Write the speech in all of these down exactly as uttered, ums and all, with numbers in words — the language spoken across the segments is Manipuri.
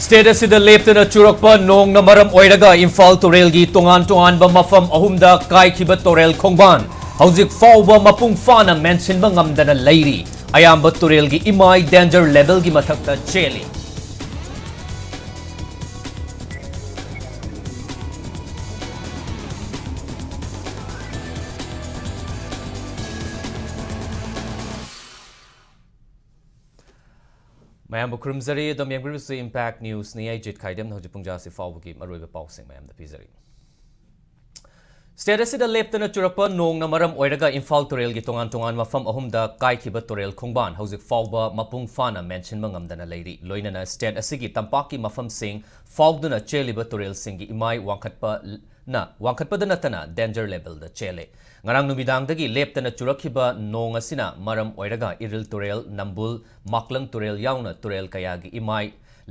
State ꯑꯁꯤꯗ ꯂꯦꯞꯇꯅ ꯆꯨꯔꯛꯄ ꯅꯣꯡꯅ ꯃꯔꯝ ꯑꯣꯏꯔꯒ ꯏꯝꯐꯥꯜ ꯇꯨꯔꯦꯜꯒꯤ ꯇꯣꯉꯥꯟ ꯇꯣꯉꯥꯟꯕ ꯃꯐꯝ ꯑꯍꯨꯝꯗ ꯀꯥꯏꯈꯤꯕ ꯇꯨꯔꯦꯜ ꯈꯣꯡꯕꯥꯟ ꯍꯧꯖꯤꯛ ꯐꯥꯎꯕ ꯃꯄꯨꯡ ꯐꯥꯅ ꯃꯦꯟꯁꯤꯟꯕ ꯉꯝꯗꯅ ꯂꯩꯔꯤ꯫ ꯑꯌꯥꯝꯕ ꯇꯨꯔꯦꯜꯒꯤ ꯏꯃꯥꯏ danger levelꯒꯤ ꯃꯊꯛꯇ ꯆꯦꯜꯂꯤ꯫ ꯃꯌꯥꯝꯕꯨ ꯈꯨꯔꯨꯝꯖꯔꯤ꯫ ꯑꯗꯣꯝ ꯌꯦꯡꯕꯤꯔꯤꯕꯁꯤ Impact Newsꯅꯤ꯫ ꯑꯩ ꯖꯤꯠ ꯈꯥꯏꯗꯦꯝꯅ ꯍꯧꯖꯤꯛ ꯄꯨꯡ ꯖꯥꯁꯤ ꯐꯥꯎꯕꯒꯤ ꯃꯔꯨꯑꯣꯏꯕ ꯄꯥꯎꯁꯤꯡ ꯃꯌꯥꯝꯗ ꯄꯤꯖꯔꯤ꯫ State ꯑꯁꯤꯗ ꯂꯦꯞꯇꯅ ꯆꯨꯔꯛꯄ ꯅꯣꯡꯅ ꯃꯔꯝ ꯑꯣꯏꯔꯒ ꯏꯝꯐꯥꯜ ꯇꯨꯔꯦꯜꯒꯤ ꯇꯣꯉꯥꯟ ꯇꯣꯉꯥꯟ ꯃꯐꯝ ꯑꯍꯨꯝꯗ ꯀꯥꯏꯈꯤꯕ ꯇꯨꯔꯦꯜ ꯈꯣꯡꯕꯥꯟ ꯍꯧꯖꯤꯛ ꯐꯥꯎꯕ ꯃꯄꯨꯡ ꯐꯥꯅ ꯃꯦꯟꯁꯤꯟꯕ ꯉꯝꯗꯅ ꯂꯩꯔꯤ꯫ ꯂꯣꯏꯅꯅ state ꯑꯁꯤꯒꯤ ꯇꯝꯄꯥꯛꯀꯤ ꯃꯐꯝꯁꯤꯡ ꯐꯥꯎꯗꯨꯅ ꯆꯦꯜꯂꯤꯕ ꯇꯨꯔꯦꯜꯁꯤꯡꯒꯤ ꯏꯃꯥꯏ ꯋꯥꯡꯈꯠꯄ ꯅ ꯋꯥꯡꯈꯠꯄꯗ ꯅꯠꯇꯅ danger levelꯗ ꯆꯦꯜꯂꯦ꯫ ꯉꯔꯥꯡ ꯅꯨꯃꯤꯗꯥꯡꯗꯒꯤ ꯂꯦꯞꯇꯅ ꯆꯨꯔꯛꯈꯤꯕ ꯅꯣꯡ ꯑꯁꯤꯅ ꯃꯔꯝ ꯑꯣꯏꯔꯒ ꯏꯔꯤꯜ ꯇꯨꯔꯦꯜ, ꯅꯝꯕꯨꯜ, ꯃꯥꯛꯂꯪ ꯇꯨꯔꯦꯜ ꯌꯥꯎꯅ ꯇꯨꯔꯦꯜ ꯀꯌꯥꯒꯤ ꯏꯃꯥꯏ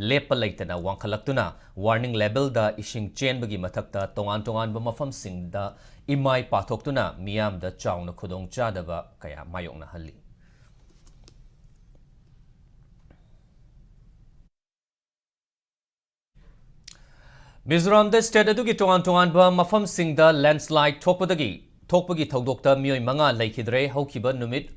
ꯂꯦꯞꯄ ꯂꯩꯇꯅ ꯋꯥꯡꯈꯠꯂꯛꯇꯨꯅ warning levelꯗ ꯏꯁꯤꯡ ꯆꯦꯟꯕꯒꯤ ꯃꯊꯛꯇ ꯇꯣꯉꯥꯟ ꯇꯣꯉꯥꯟꯕ ꯃꯐꯝꯁꯤꯡꯗ ꯏꯃꯥꯏ ꯄꯥꯊꯣꯛꯇꯨꯅ ꯃꯤꯌꯥꯝꯗ ꯆꯥꯎꯅ ꯈꯨꯗꯣꯡꯆꯥꯗꯕ ꯀꯌꯥ ꯃꯥꯌꯣꯛꯅꯍꯜꯂꯤ꯫ ꯃꯤꯖꯣꯔꯥꯝꯗ state ꯑꯗꯨꯒꯤ ꯇꯣꯉꯥꯟ ꯇꯣꯉꯥꯟꯕ ꯃꯐꯝꯁꯤꯡꯗ landslide ꯊꯣꯛꯄꯗꯒꯤ, ꯊꯣꯛꯄꯒꯤ ꯊꯧꯗꯣꯛꯇ ꯃꯤꯑꯣꯏ ꯃꯉꯥ ꯂꯩꯈꯤꯗ꯭ꯔꯦ꯫ ꯍꯧꯈꯤꯕ ꯅꯨꯃꯤꯠ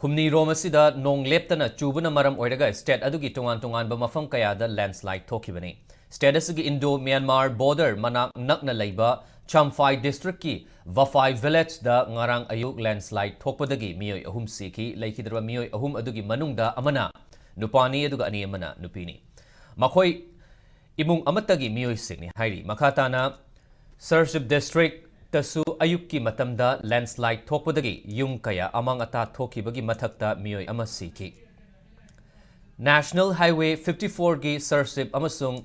ꯍꯨꯝꯅꯤꯔꯣꯝ ꯑꯁꯤꯗ ꯅꯣꯡ ꯂꯦꯞꯇꯅ ꯆꯨꯕꯅ ꯃꯔꯝ ꯑꯣꯏꯔꯒ state ꯑꯗꯨꯒꯤ ꯇꯣꯉꯥꯟ ꯇꯣꯉꯥꯟꯕ ꯃꯐꯝ ꯀꯌꯥꯗ landslide ꯊꯣꯛꯈꯤꯕꯅꯤ꯫ State ꯑꯁꯤꯒꯤ Indo Myanmar border ꯃꯅꯥꯛ ꯅꯛꯅ ꯂꯩꯕ ꯆꯝꯐꯥꯏ districtꯀꯤ ꯚꯐꯥꯏ villageꯗ ꯉꯔꯥꯡ ꯑꯌꯨꯛ landslide ꯊꯣꯛꯄꯗꯒꯤ ꯃꯤꯑꯣꯏ ꯑꯍꯨꯝ ꯁꯤꯈꯤ꯫ ꯂꯩꯈꯤꯗ꯭ꯔꯕ ꯃꯤꯑꯣꯏ ꯑꯍꯨꯝ ꯑꯗꯨꯒꯤ ꯃꯅꯨꯡꯗ ꯑꯃꯅ ꯅꯨꯄꯥꯅꯤ, ꯑꯗꯨꯒ ꯑꯅꯤ ꯑꯃꯅ ꯅꯨꯄꯤꯅꯤ꯫ ꯃꯈꯣꯏ ꯏꯃꯨꯡ ꯑꯃꯠꯇꯒꯤ ꯃꯤꯑꯣꯏꯁꯤꯡꯅꯤ ꯍꯥꯏꯔꯤ꯫ ꯃꯈꯥ ꯇꯥꯅ Serchhip districtꯇꯁꯨ ꯑꯌꯨꯛꯀꯤ ꯃꯇꯝꯗ landslide ꯊꯣꯛꯄꯗꯒꯤ ꯌꯨꯝ ꯀꯌꯥ ꯑꯃꯥꯡ ꯑꯇꯥ ꯊꯣꯛꯈꯤꯕꯒꯤ ꯃꯊꯛꯇ ꯃꯤꯑꯣꯏ ꯑꯃ ꯁꯤꯈꯤ꯫ National Highway fifty fourꯒꯤ Serchhip ꯑꯃꯁꯨꯡ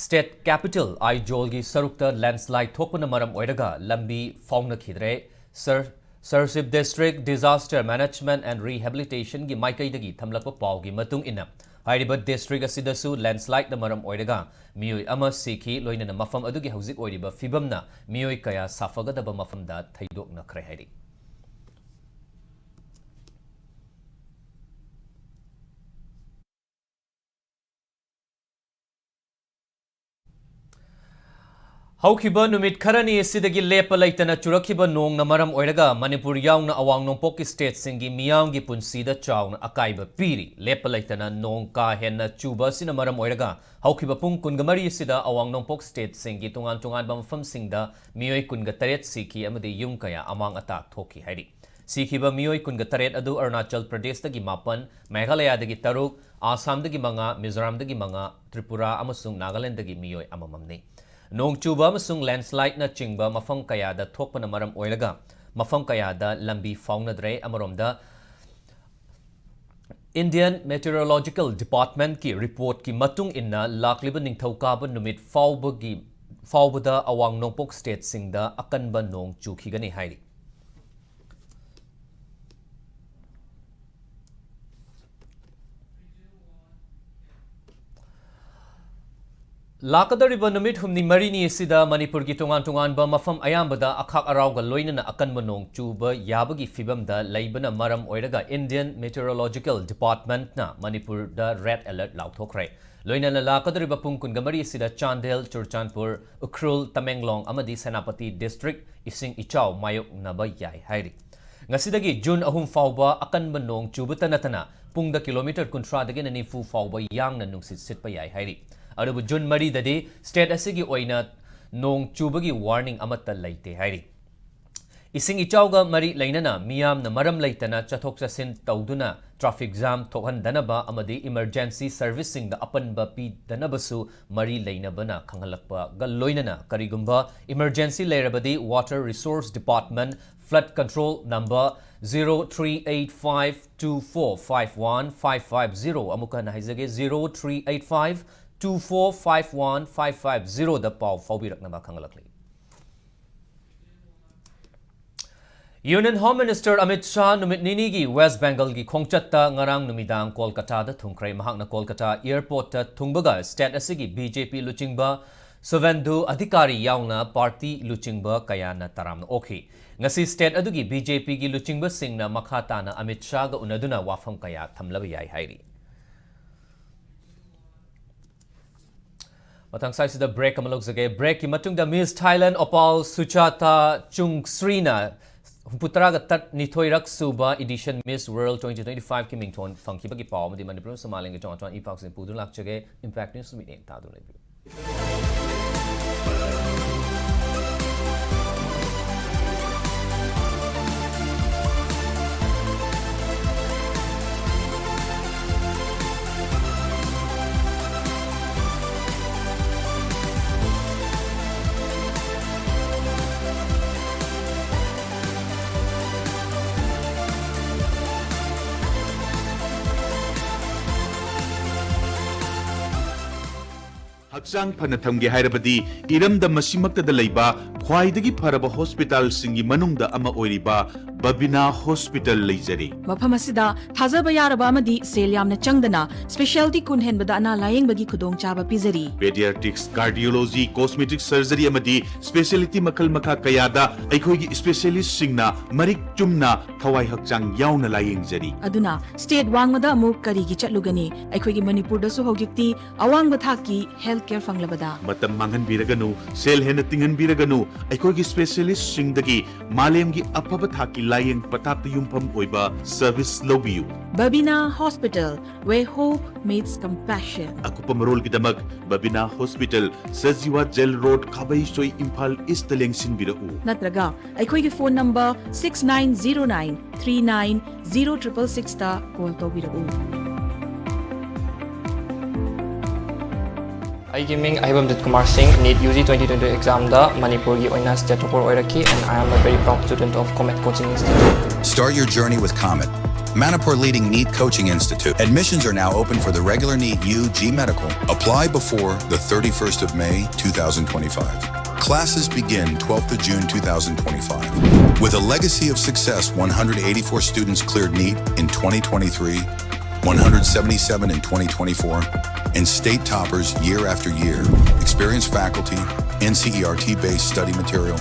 state capital Aizawl ꯒꯤ ꯁꯔꯨꯛꯇ landslide ꯊꯣꯛꯄꯅ ꯃꯔꯝ ꯑꯣꯏꯔꯒ ꯂꯝꯕꯤ ꯐꯥꯎꯅꯈꯤꯗ꯭ꯔꯦ꯫ Ser-, Serchhip District Disaster Management and Rehabilitationꯒꯤ ꯃꯥꯏꯀꯩꯗꯒꯤ ꯊꯝꯂꯛꯄ ꯄꯥꯎꯒꯤ ꯃꯇꯨꯡ ꯏꯟꯅ, ꯍꯥꯏꯔꯤꯕ district ꯑꯁꯤꯗꯁꯨ landslideꯅ ꯃꯔꯝ ꯑꯣꯏꯔꯒ ꯃꯤꯑꯣꯏ ꯑꯃ ꯁꯤꯈꯤ, ꯂꯣꯏꯅꯅ ꯃꯐꯝ ꯑꯗꯨꯒꯤ ꯍꯧꯖꯤꯛ ꯑꯣꯏꯔꯤꯕ ꯐꯤꯕꯝꯅ ꯃꯤꯑꯣꯏ ꯀꯌꯥ ꯁꯥꯐꯒꯗꯕ ꯃꯐꯝꯗ ꯊꯩꯗꯣꯛꯅꯈ꯭ꯔꯦ ꯍꯥꯏꯔꯤ꯫ ꯍꯧꯈꯤꯕ ꯅꯨꯃꯤꯠ ꯈꯔꯅꯤ ꯑꯁꯤꯗꯒꯤ ꯂꯦꯞꯄ ꯂꯩꯇꯅ ꯆꯨꯔꯛꯈꯤꯕ ꯅꯣꯡꯅ ꯃꯔꯝ ꯑꯣꯏꯔꯒ ꯃꯅꯤꯄꯨꯔ ꯌꯥꯎꯅ ꯑꯋꯥꯡ ꯅꯣꯡꯄꯣꯛꯀꯤ ꯁ꯭ꯇꯦꯠꯁꯤꯡꯒꯤ ꯃꯤꯌꯥꯝꯒꯤ ꯄꯨꯟꯁꯤꯗ ꯆꯥꯎꯅ ꯑꯀꯥꯏꯕ ꯄꯤꯔꯤ꯫ ꯂꯦꯞꯄ ꯂꯩꯇꯅ ꯅꯣꯡ ꯀꯥ ꯍꯦꯟꯅ ꯆꯨꯕ ꯑꯁꯤꯅ ꯃꯔꯝ ꯑꯣꯏꯔꯒ ꯍꯧꯈꯤꯕ ꯄꯨꯡ ꯀꯨꯟꯃꯔꯤ ꯑꯁꯤꯗ ꯑꯋꯥꯡ ꯅꯣꯡꯄꯣꯛ ꯁ꯭ꯇꯦꯠꯁꯤꯡꯒꯤ ꯇꯣꯉꯥꯟ ꯇꯣꯉꯥꯟꯕ ꯃꯐꯝꯁꯤꯡꯗ ꯃꯤꯑꯣꯏ ꯀꯨꯟꯇꯔꯦꯠ ꯁꯤꯈꯤ ꯑꯃꯗꯤ ꯌꯨꯝ ꯀꯌꯥ ꯑꯃꯥꯡ ꯑꯇꯥ ꯊꯣꯛꯈꯤ ꯍꯥꯏꯔꯤ꯫ ꯁꯤꯈꯤꯕ ꯃꯤꯑꯣꯏ ꯀꯨꯟꯇꯔꯦꯠ ꯑꯗꯨ ꯑꯔꯨꯅꯥꯆꯜ ꯄ꯭ꯔꯗꯦꯁꯇꯒꯤ ꯃꯥꯄꯟ, ꯃꯦꯘꯥꯂꯌꯥꯗꯒꯤ ꯇꯔꯨꯛ, ꯑꯁꯥꯝꯗꯒꯤ ꯃꯉꯥ, ꯃꯤꯖꯣꯔꯥꯝꯗꯒꯤ ꯃꯉꯥ, ꯇ꯭ꯔꯤꯄꯨꯔꯥ ꯑꯃꯁꯨꯡ ꯅꯥꯒꯥꯂꯦꯟꯗꯒꯤ ꯃꯤꯑꯣꯏ ꯑꯃꯃꯝꯅꯤ꯫ ꯅꯣꯡ ꯆꯨꯕ ꯑꯃꯁꯨꯡ ꯂꯦꯟꯁ꯭ꯂꯥꯏꯗꯅꯆꯤꯡꯕ ꯃꯐꯝ ꯀꯌꯥꯗ ꯊꯣꯛꯄꯅ ꯃꯔꯝ ꯑꯣꯏꯔꯒ ꯃꯐꯝ ꯀꯌꯥꯗ ꯂꯝꯕꯤ ꯐꯥꯎꯅꯗ꯭ꯔꯦ꯫ ꯑꯃꯔꯣꯝꯗ, Indian Meteorological Departmentꯀꯤ ꯔꯤꯄꯣꯔꯠꯀꯤ ꯃꯇꯨꯡ ꯏꯟꯅ, ꯂꯥꯛꯂꯤꯕ ꯅꯤꯡꯊꯧꯀꯥꯕ ꯅꯨꯃꯤꯠ ꯐꯥꯎꯕꯒꯤ, ꯐꯥꯎꯕꯗ ꯑꯋꯥꯡ ꯅꯣꯡꯄꯣꯛ ꯁ꯭ꯇꯦꯠꯁꯤꯡꯗ ꯑꯀꯟꯕ ꯅꯣꯡ ꯆꯨꯈꯤꯒꯅꯤ ꯍꯥꯏꯔꯤ꯫ ꯂꯥꯛꯀꯗꯧꯔꯤꯕ ꯅꯨꯃꯤꯠ ꯍꯨꯝꯅꯤ ꯃꯔꯤꯅꯤ ꯑꯁꯤꯗ ꯃꯅꯤꯄꯨꯔꯒꯤ ꯇꯣꯉꯥꯟ ꯇꯣꯉꯥꯟꯕ ꯃꯐꯝ ꯑꯌꯥꯝꯕꯗ ꯑꯈꯥꯛ ꯑꯔꯥꯎꯒ ꯂꯣꯏꯅꯅ ꯑꯀꯟꯕ ꯅꯣꯡ ꯆꯨꯕ ꯌꯥꯕꯒꯤ ꯐꯤꯕꯝꯗ ꯂꯩꯕꯅ ꯃꯔꯝ ꯑꯣꯏꯔꯒ Indian Meteorological Departmentꯅ ꯃꯅꯤꯄꯨꯔꯗ red alert ꯂꯥꯎꯊꯣꯛꯈ꯭ꯔꯦ꯫ ꯂꯣꯏꯅꯅ ꯂꯥꯛꯀꯗꯧꯔꯤꯕ ꯄꯨꯡ ꯀꯨꯟꯃꯔꯤ ꯑꯁꯤꯗ ꯆꯥꯟꯗꯦꯜ, ꯆꯨꯔꯆꯥꯟꯄꯨꯔ, ꯎꯈ꯭ꯔꯨꯜ, ꯇꯃꯦꯡꯂꯣꯡ ꯑꯃꯗꯤ ꯁꯦꯅꯥꯄꯇꯤ district ꯏꯁꯤꯡ ꯏꯆꯥꯎ ꯃꯥꯌꯣꯛꯅꯕ ꯌꯥꯏ ꯍꯥꯏꯔꯤ꯫ ꯉꯁꯤꯗꯒꯤ ꯖꯨꯟ ꯑꯍꯨꯝ ꯐꯥꯎꯕ ꯑꯀꯟꯕ ꯅꯣꯡ ꯆꯨꯕꯇ ꯅꯠꯇꯅ ꯄꯨꯡꯗ ꯀꯤꯂꯣꯃꯤꯇꯔ ꯀꯨꯟꯊ꯭ꯔꯥꯗꯒꯤꯅ ꯅꯤꯐꯨ ꯐꯥꯎꯕ ꯌꯥꯡꯅ ꯅꯨꯡꯁꯤꯠ ꯁꯤꯠꯄ ꯌꯥꯏ ꯍꯥꯏꯔꯤ꯫ ꯑꯗꯨꯕꯨ ꯖꯨꯟ ꯃꯔꯤꯗꯗꯤ state ꯑꯁꯤꯒꯤ ꯑꯣꯏꯅ ꯅꯣꯡ ꯆꯨꯕꯒꯤ warning ꯑꯃꯠꯇ ꯂꯩꯇꯦ ꯍꯥꯏꯔꯤ꯫ ꯏꯁꯤꯡ ꯏꯆꯥꯎꯒ ꯃꯔꯤ ꯂꯩꯅꯅ ꯃꯤꯌꯥꯝꯅ ꯃꯔꯝ ꯂꯩꯇꯅ ꯆꯠꯊꯣꯛ ꯆꯠꯁꯤꯟ ꯇꯧꯗꯨꯅ traffic jam ꯊꯣꯛꯍꯟꯗꯅꯕ ꯑꯃꯗꯤ emergency serviceꯁꯤꯡꯗ ꯑꯄꯟꯕ ꯄꯤꯗꯅꯕꯁꯨ ꯃꯔꯤ ꯂꯩꯅꯕꯅ ꯈꯪꯍꯜꯂꯛꯄꯒ ꯂꯣꯏꯅꯅ ꯀꯔꯤꯒꯨꯝꯕ emergency ꯂꯩꯔꯕꯗꯤ Water Resource Department flood control number zero three eight five two four five one five five zero, ꯑꯃꯨꯛꯀ ꯍꯟꯅ ꯍꯥꯏꯖꯒꯦ, zero three eight five two four five one five five zeroꯗ ꯄꯥꯎ ꯐꯥꯎꯕꯤꯔꯛꯅꯕ ꯈꯪꯍꯜꯂꯛꯂꯤ꯫ Union Home Minister Amit Shah ꯅꯨꯃꯤꯠ ꯅꯤꯅꯤꯒꯤ West Bengalꯒꯤ ꯈꯣꯡꯆꯠꯇ ꯉꯔꯥꯡ ꯅꯨꯃꯤꯗꯥꯡ ꯀꯣꯜꯀꯇꯥꯗ ꯊꯨꯡꯈ꯭ꯔꯦ꯫ ꯃꯍꯥꯛꯅ ꯀꯣꯜꯀꯇꯥ airportꯇ ꯊꯨꯡꯕꯒ state ꯑꯁꯤꯒꯤ BJP ꯂꯨꯆꯤꯡꯕ ꯁꯨꯚꯦꯟꯗꯨ ꯑꯙꯤꯀꯥꯔꯤ ꯌꯥꯎꯅ party ꯂꯨꯆꯤꯡꯕ ꯀꯌꯥꯅ ꯇꯔꯥꯝꯅ ꯑꯣꯛꯈꯤ꯫ ꯉꯁꯤ state ꯑꯗꯨꯒꯤ BJPꯒꯤ ꯂꯨꯆꯤꯡꯕꯁꯤꯡꯅ ꯃꯈꯥ ꯇꯥꯅ ꯑꯃꯤꯠ ꯁꯥꯍꯒ ꯎꯅꯗꯨꯅ ꯋꯥꯐꯝ ꯀꯌꯥ ꯊꯝꯂꯕ ꯌꯥꯏ ꯍꯥꯏꯔꯤ꯫ ꯃꯊꯪ ꯁ꯭ꯋꯥꯏꯁꯤꯗ break ꯑꯃ ꯂꯧꯖꯒꯦ꯫ Breakꯀꯤ ꯃꯇꯨꯡꯗ Miss Thailand ꯑꯣꯄꯥꯜ ꯁꯨꯆꯥꯇꯥ ꯆꯨꯡꯁ꯭ꯔꯤꯅ ꯍꯨꯝꯐꯨꯇꯔꯥꯒ ꯇꯔꯥꯅꯤꯊꯣꯏꯔꯛ ꯁꯨꯕ edition Miss World twenty twenty-fiveꯀꯤ ꯃꯤꯡꯊꯣꯟ ꯐꯪꯈꯤꯕꯒꯤ ꯄꯥꯎ ꯑꯃꯗꯤ ꯃꯅꯤꯄꯨꯔ ꯑꯃꯁꯨꯡ ꯃꯥꯂꯦꯝꯒꯤ ꯇꯣꯉꯥꯟ ꯇꯣꯉꯥꯟꯕ ꯏ ꯄꯥꯎꯁꯤꯡ ꯄꯨꯗꯨꯅ ꯂꯥꯛꯆꯒꯦ꯫ Impact News ꯃꯤꯠꯌꯦꯡ ꯇꯥꯗꯨꯅ ꯂꯩꯕꯤꯌꯨ꯫ ꯍꯛꯆꯥꯡ ꯐꯅ ꯊꯝꯒꯦ ꯍꯥꯏꯔꯕꯗꯤ ꯏꯔꯝꯗꯝ ꯑꯁꯤꯃꯛꯇꯗ ꯂꯩꯕ ꯈ꯭ꯋꯥꯏꯗꯒꯤ ꯐꯔꯕ ꯍꯣꯁꯄꯤꯇꯥꯜꯁꯤꯡꯒꯤ ꯃꯅꯨꯡꯗ ꯑꯃ ꯑꯣꯏꯔꯤꯕ ꯕꯕꯤꯅꯥ ꯍꯣꯁꯄꯤꯇꯥꯜ ꯂꯩꯖꯔꯤ꯫ ꯃꯐꯝ ꯑꯁꯤꯗ ꯊꯥꯖꯕ ꯌꯥꯔꯕ ꯑꯃꯗꯤ ꯁꯦꯜ ꯌꯥꯝꯅ ꯆꯪꯗꯅ specialty ꯀꯨꯟ ꯍꯦꯟꯕꯗ ꯑꯅꯥ ꯂꯥꯌꯦꯡꯕꯒꯤ ꯈꯨꯗꯣꯡꯆꯥꯕ ꯄꯤꯖꯔꯤ꯫ Pediatrics, cardiology, cosmetic surgery ꯑꯃꯗꯤ specialty ꯃꯈꯜ ꯃꯈꯥ ꯀꯌꯥꯗ ꯑꯩꯈꯣꯏꯒꯤ specialistꯁꯤꯡꯅ ꯃꯔꯤꯛ ꯆꯨꯝꯅ ꯊꯋꯥꯏ ꯍꯛꯆꯥꯡ ꯌꯥꯎꯅ ꯂꯥꯌꯦꯡꯖꯔꯤ꯫ ꯑꯗꯨꯅ state ꯋꯥꯡꯃꯗ ꯑꯃꯨꯛ ꯀꯔꯤꯒꯤ ꯆꯠꯂꯨꯒꯅꯤ? ꯑꯩꯈꯣꯏꯒꯤ ꯃꯅꯤꯄꯨꯔꯗꯁꯨ ꯍꯧꯖꯤꯛꯇꯤ ꯑꯋꯥꯡꯕ ꯊꯥꯛꯀꯤ health care ꯐꯪꯂꯕꯗ꯫ ꯃꯇꯝ ꯃꯥꯡꯍꯟꯕꯤꯔꯒꯅꯨ, ꯁꯦꯜ ꯍꯦꯟꯅ ꯇꯤꯡꯍꯟꯕꯤꯔꯒꯅꯨ, ꯑꯩꯈꯣꯏꯒꯤ specialistꯁꯤꯡꯗꯒꯤ ꯃꯥꯂꯦꯝꯒꯤ ꯑꯐꯕ ꯊꯥꯛꯀꯤ ꯂꯥꯌꯦꯡ ꯄꯊꯥꯞꯇ ꯌꯨꯝꯐꯝ ꯑꯣꯏꯕ service ꯂꯧꯕꯤꯌꯨ꯫ Babina Hospital, where hope meets compassion. ꯑꯀꯨꯞꯄ ꯃꯔꯣꯜꯒꯤꯗꯃꯛ Babina hospital, Sajiwa jail road, Khabeisoi, Imphal east ꯂꯦꯡꯁꯤꯟꯕꯤꯔꯛꯎ꯫ ꯅꯠꯇ꯭ꯔꯒ ꯑꯩꯈꯣꯏꯒꯤ phone number six nine zero nine three nine zero triple sixꯇ call ꯇꯧꯕꯤꯔꯛꯎ꯫ ꯑꯩꯒꯤ ꯃꯤꯡ ꯑꯍꯩꯕꯝ ꯖꯤꯠ ꯀꯨꯃꯥꯔ ꯁꯤꯡ, NEET UG twenty twenty examꯗ ꯃꯅꯤꯄꯨꯔꯒꯤ ꯑꯣꯏꯅ state topper ꯑꯣꯏꯔꯛꯈꯤ, and I am a very proud student of Comet Coaching Institute. Start your journey with Comet, Manipur leading NEET coaching institute. Admissions are now open for the regular NEET UG Medical. Apply before the thirty-first of May two thousand twenty-five. Classes begin twelfth of June two thousand twenty-five. With a legacy of success, one hundred eighty-four students cleared NEET in twenty twenty-three, one hundred seventy-seven in twenty twenty-four, and state toppers year after year. Experienced faculty, N C E R T-based study material,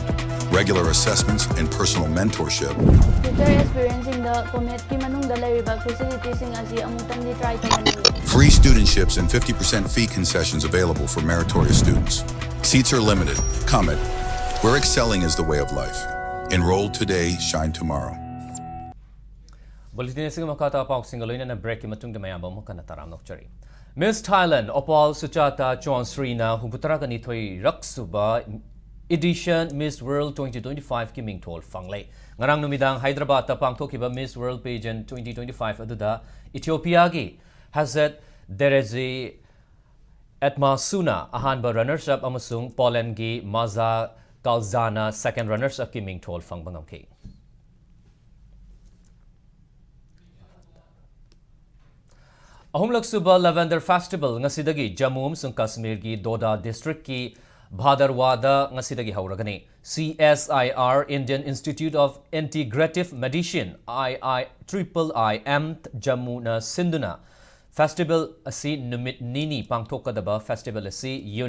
regular assessments, and personal mentorship. Future experience ꯁꯤꯡꯗ COMET ꯀꯤ ꯃꯅꯨꯡꯗ ꯂꯩꯔꯤꯕ facility ꯁꯤꯡ ꯑꯁꯤ ꯑꯃꯨꯛꯇꯪꯗꯤ try ꯇꯧꯍꯟꯅꯤꯡꯏ꯫ Free studentships and fifty percent fee concessions available for meritorious students. Seats are limited. COMET, where excelling is the way of life. Enroll today, shine tomorrow. Bulletin ꯑꯁꯤꯒꯤ ꯃꯈꯥ ꯇꯥꯕ ꯄꯥꯎꯁꯤꯡꯒ ꯂꯣꯏꯅꯅ break ꯀꯤ ꯃꯇꯨꯡꯗ ꯃꯌꯥꯝꯕꯨ ꯑꯃꯨꯛ ꯍꯟꯅ ꯇꯔꯥꯝꯅ ꯑꯣꯛꯆꯔꯤ꯫ Miss Thailand Opal Suchata Chonserina ꯍꯨꯝꯐꯨꯇꯔꯥꯒ ꯅꯤꯊꯣꯏꯔꯛ ꯁꯨꯕ Edition Miss World twenty twenty-five ꯀꯤ ꯃꯤꯡꯊꯣꯜ ꯐꯪꯂꯦ꯫ ꯉꯔꯥꯡ ꯅꯨꯃꯤꯗꯥꯡ ꯍꯥꯏꯗ꯭ꯔꯕꯥꯗꯇ ꯄꯥꯡꯊꯣꯛꯈꯤꯕ Miss World Pageant twenty twenty-five ꯑꯗꯨꯗ Ethiopia ꯒꯤ Hezet Derezi Etmasuna ꯑꯍꯥꯟꯕ runners up ꯑꯃꯁꯨꯡ Poland ꯒꯤ Maza Kalzana second runners up ꯀꯤ ꯃꯤꯡꯊꯣꯜ ꯐꯪꯕ ꯉꯝꯈꯤ꯫ ꯑꯍꯨꯝꯂꯛꯁꯨꯕ Lavender Festival ꯉꯁꯤꯗꯒꯤ ꯖꯝꯃꯨ ꯑꯃꯁꯨꯡ ꯀꯥꯁꯃꯤꯔꯒꯤ ꯗꯣꯗꯥ district ꯀꯤ ꯚꯥꯗꯔꯋꯥꯗ ꯉꯁꯤꯗꯒꯤ ꯍꯧꯔꯒꯅꯤ꯫ C S I R, Indian Institute of Integrative Medicine, I I triple I M, ꯖꯝꯃꯨꯅ ꯁꯤꯟꯗꯨꯅ festival ꯑꯁꯤ ꯅꯨꯃꯤꯠ ꯅꯤꯅꯤ ꯄꯥꯡꯊꯣꯛꯀꯗꯕ festival ꯑꯁꯤ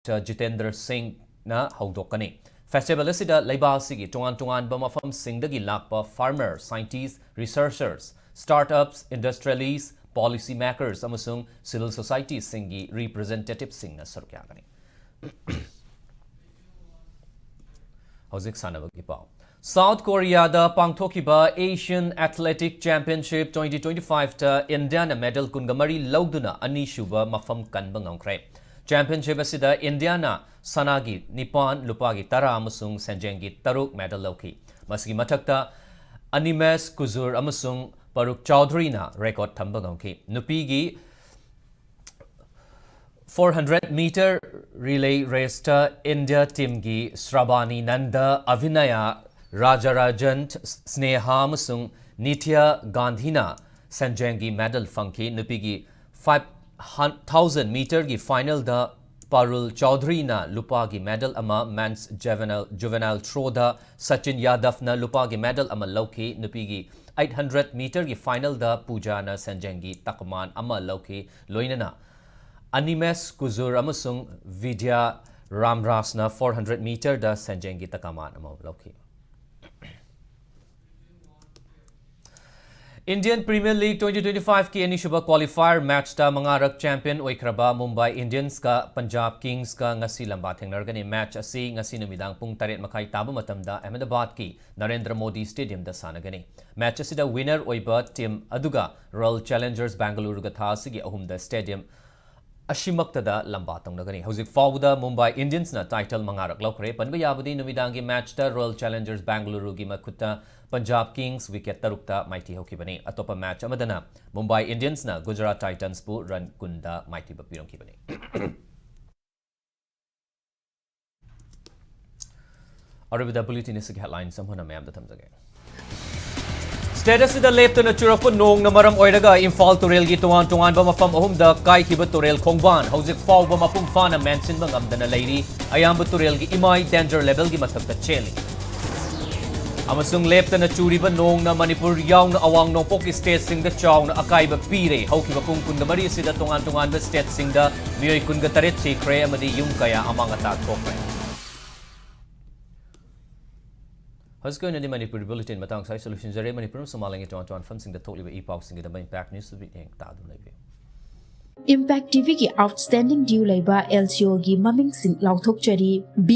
ꯖꯤꯇꯦꯟꯗ꯭ꯔ ꯁꯤꯡꯅ ꯍꯧꯗꯣꯛꯀꯅꯤ꯫ Festival ꯑꯁꯤꯗ ꯂꯩꯕꯥꯛ ꯑꯁꯤꯒꯤ ꯇꯣꯉꯥꯟ ꯇꯣꯉꯥꯟꯕ ꯃꯐꯝꯁꯤꯡꯗꯒꯤ ꯂꯥꯛꯄ farmer, scientist, researchers, startups, industrialists, policy makers ꯑꯃꯁꯨꯡ civil society ꯁꯤꯡꯒꯤ representative ꯁꯤꯡꯅ ꯁꯔꯨꯛ ꯌꯥꯒꯅꯤ꯫ ꯍꯧꯖꯤꯛ ꯁꯥꯟꯅꯕꯒꯤ ꯄꯥꯎ꯫ South Korea ꯗ ꯄꯥꯡꯊꯣꯛꯈꯤꯕ Asian Athletic Championship twenty twenty-five ꯇ India ꯅ medal ꯀꯨꯟꯒ ꯃꯔꯤ ꯂꯧꯗꯨꯅ ꯑꯅꯤꯁꯨꯕ ꯃꯐꯝ ꯀꯟꯕ ꯉꯝꯈ꯭ꯔꯦ꯫ Championship ꯑꯁꯤꯗ India ꯅ ꯁꯅꯥꯒꯤ ꯅꯤꯄꯥꯟ, ꯂꯨꯄꯥꯒꯤ ꯇꯔꯥ ꯑꯃꯁꯨꯡ ꯁꯦꯟꯖꯦꯡꯒꯤ ꯇꯔꯨꯛ medal ꯂꯧꯈꯤ꯫ ꯃꯁꯤꯒꯤ ꯃꯊꯛꯇ Animesh Kuzur ꯑꯃꯁꯨꯡ Paruk Chaudhary ꯅ record ꯊꯝꯕ ꯉꯝꯈꯤ꯫ ꯅꯨꯄꯤꯒꯤ four hundred meter relay race ꯇ India team ꯒꯤ Srabani Nanda, Avinaya Rajarajan, Sneha ꯑꯃꯁꯨꯡ Nitya Gandhi ꯅ ꯁꯦꯟꯖꯦꯡꯒꯤ medal ꯐꯪꯈꯤ꯫ ꯅꯨꯄꯤꯒꯤ five thousand meter ꯒꯤ final ꯗ Parul Chaudhary ꯅ ꯂꯨꯄꯥꯒꯤ medal ꯑꯃ, men's juvenile, juvenile throw ꯗ Sachin Yadav ꯅ ꯂꯨꯄꯥꯒꯤ medal ꯑꯃ ꯂꯧꯈꯤ꯫ ꯅꯨꯄꯤꯒꯤ ꯑꯩꯠ ꯍꯟꯗ꯭ꯔꯦꯠ ꯃꯤꯇꯔꯒꯤ ꯐꯥꯏꯅꯦꯜꯗ ꯄꯨꯖꯥꯅ ꯁꯦꯟꯖꯦꯡꯒꯤ ꯇꯀꯃꯥꯟ ꯑꯃ ꯂꯧꯈꯤ, ꯂꯣꯏꯅꯅ ꯑꯅꯤꯃꯦꯁ ꯀꯨꯖꯨꯔ ꯑꯃꯁꯨꯡ ꯕꯤꯗ꯭ꯌꯥ ꯔꯥꯝꯔꯥꯖꯅ ꯐꯣꯔ ꯍꯟꯗ꯭ꯔꯦꯠ ꯃꯤꯇꯔꯗ ꯁꯦꯟꯖꯦꯡꯒꯤ ꯇꯀꯃꯥꯟ ꯑꯃ ꯂꯧꯈꯤ꯫ Indian Premier League twenty twenty-five ꯀꯤ ꯑꯅꯤꯁꯨꯕ qualifier match ꯇ ꯃꯉꯥꯔꯛ champion ꯑꯣꯏꯈ꯭ꯔꯕ ꯃꯨꯝꯕꯥꯏ ꯏꯟꯗꯤꯌꯟꯁꯀ ꯄꯟꯖꯥꯕ ꯀꯤꯡꯁꯀ ꯉꯁꯤ ꯂꯝꯕꯥ ꯊꯦꯡꯅꯔꯒꯅꯤ꯫ Match ꯑꯁꯤ ꯉꯁꯤ ꯅꯨꯃꯤꯗꯥꯡ ꯄꯨꯡ ꯇꯔꯦꯠ ꯃꯈꯥꯏ ꯇꯥꯕ ꯃꯇꯝꯗ ꯑꯍꯃꯦꯗꯥꯕꯥꯗꯀꯤ ꯅꯔꯦꯟꯗ꯭ꯔ ꯃꯣꯗꯤ ꯁ꯭ꯇꯦꯗꯤꯌꯝꯗ ꯁꯥꯟꯅꯒꯅꯤ꯫ Match ꯑꯁꯤꯗ winner ꯑꯣꯏꯕ team ꯑꯗꯨꯒ Royal Challengers Bengaluru ꯒ ꯊꯥ ꯑꯁꯤꯒꯤ ꯑꯍꯨꯝꯗ stadium ꯑꯁꯤꯃꯛꯇꯗ ꯂꯝꯕꯥ ꯇꯧꯅꯒꯅꯤ꯫ ꯍꯧꯖꯤꯛ ꯐꯥꯎꯕꯗ ꯃꯨꯝꯕꯥꯏ ꯏꯟꯗꯤꯌꯟꯁꯅ title ꯃꯉꯥꯔꯛ ꯂꯧꯈ꯭ꯔꯦ꯫ ꯄꯟꯕ ꯌꯥꯕꯗꯤ ꯅꯨꯃꯤꯗꯥꯡꯒꯤ match ꯇ Royal Challengers Bengaluru ꯒꯤ ꯃꯈꯨꯠꯇ ꯄꯟꯖꯥꯕ ꯀꯤꯡꯁ wicket ꯇꯔꯨꯛꯇ ꯃꯥꯏꯊꯤꯍꯧꯈꯤꯕꯅꯤ꯫ ꯑꯇꯣꯞꯄ match ꯑꯃꯗꯅ ꯃꯨꯝꯕꯥꯏ ꯏꯟꯗꯤꯌꯟꯁꯅ ꯒꯨꯖꯔꯥꯠ ꯇꯥꯏꯇꯟꯁꯄꯨ run ꯀꯨꯟꯗ ꯃꯥꯏꯊꯤꯕ ꯄꯤꯔꯝꯈꯤꯕꯅꯤ꯫ ꯑꯔꯣꯏꯕꯗ bulletin ꯑꯁꯤꯒꯤ headlines ꯑꯃꯨꯛ ꯍꯟꯅ ꯃꯌꯥꯝꯗ ꯊꯝꯖꯒꯦ꯫ State ꯑꯁꯤꯗ ꯂꯦꯞꯇꯅ ꯆꯨꯔꯛꯄ ꯅꯣꯡꯅ ꯃꯔꯝ ꯑꯣꯏꯔꯒ ꯏꯝꯐꯥꯜ ꯇꯨꯔꯦꯜꯒꯤ ꯇꯣꯉꯥꯟ ꯇꯣꯉꯥꯟꯕ ꯃꯐꯝ ꯑꯍꯨꯝꯗ ꯀꯥꯏꯈꯤꯕ ꯇꯨꯔꯦꯜ ꯈꯣꯡꯕꯥꯟ ꯍꯧꯖꯤꯛ ꯐꯥꯎꯕ ꯃꯄꯨꯡ ꯐꯥꯅ ꯃꯦꯟꯁꯤꯟꯕ ꯉꯝꯗꯅ ꯂꯩꯔꯤ꯫ ꯑꯌꯥꯝꯕ ꯇꯨꯔꯦꯜꯒꯤ ꯏꯃꯥꯏ danger level ꯒꯤ ꯃꯊꯛꯇ ꯆꯦꯜꯂꯤ꯫ ꯑꯃꯁꯨꯡ ꯂꯦꯞꯇꯅ ꯆꯨꯔꯤꯕ ꯅꯣꯡꯅ ꯃꯅꯤꯄꯨꯔ ꯌꯥꯎꯅ ꯑꯋꯥꯡ ꯅꯣꯡꯄꯣꯛꯀꯤ state ꯁꯤꯡꯗ ꯆꯥꯎꯅ ꯑꯀꯥꯏꯕ ꯄꯤꯔꯦ꯫ ꯍꯧꯈꯤꯕ ꯄꯨꯡ ꯀꯨꯟꯃꯔꯤ ꯑꯁꯤꯗ ꯇꯣꯉꯥꯟ ꯇꯣꯉꯥꯟꯕ state ꯁꯤꯡꯗ ꯃꯤꯑꯣꯏ ꯀꯨꯟꯒ ꯇꯔꯦꯠ ꯁꯤꯈ꯭ꯔꯦ ꯑꯃꯗꯤ ꯌꯨꯝ ꯀꯌꯥ ꯑꯃꯥꯡ ꯑꯇꯥ ꯊꯣꯛꯈ꯭ꯔꯦ꯫ ꯍꯧꯖꯤꯛꯀꯤ ꯑꯣꯏꯅꯗꯤ ꯃꯅꯤꯄꯨꯔꯤ bulletin ꯃꯇꯥꯡ ꯁ꯭ꯋꯥꯏꯗ ꯂꯣꯏꯁꯤꯟꯖꯔꯦ꯫ ꯃꯅꯤꯄꯨꯔ ꯑꯃꯁꯨꯡ ꯃꯥꯂꯦꯝꯒꯤ ꯇꯣꯉꯥꯟ ꯇꯣꯉꯥꯟꯕ ꯃꯐꯝꯁꯤꯡꯗ ꯊꯣꯛꯂꯤꯕ ꯏ ꯄꯥꯎꯁꯤꯡꯒꯤꯗꯃꯛ Impact News ꯇꯨ ꯌꯦꯡ ꯇꯥꯗꯨꯅ ꯂꯩꯕꯤꯌꯨ꯫ Impact ꯇꯤ ꯚꯤ ꯒꯤ outstanding due ꯂꯩꯕ ꯑꯦꯜ ꯁꯤ ꯑꯣ ꯒꯤ ꯃꯃꯤꯡꯁꯤꯡ ꯂꯥꯎꯊꯣꯛꯆꯔꯤ꯫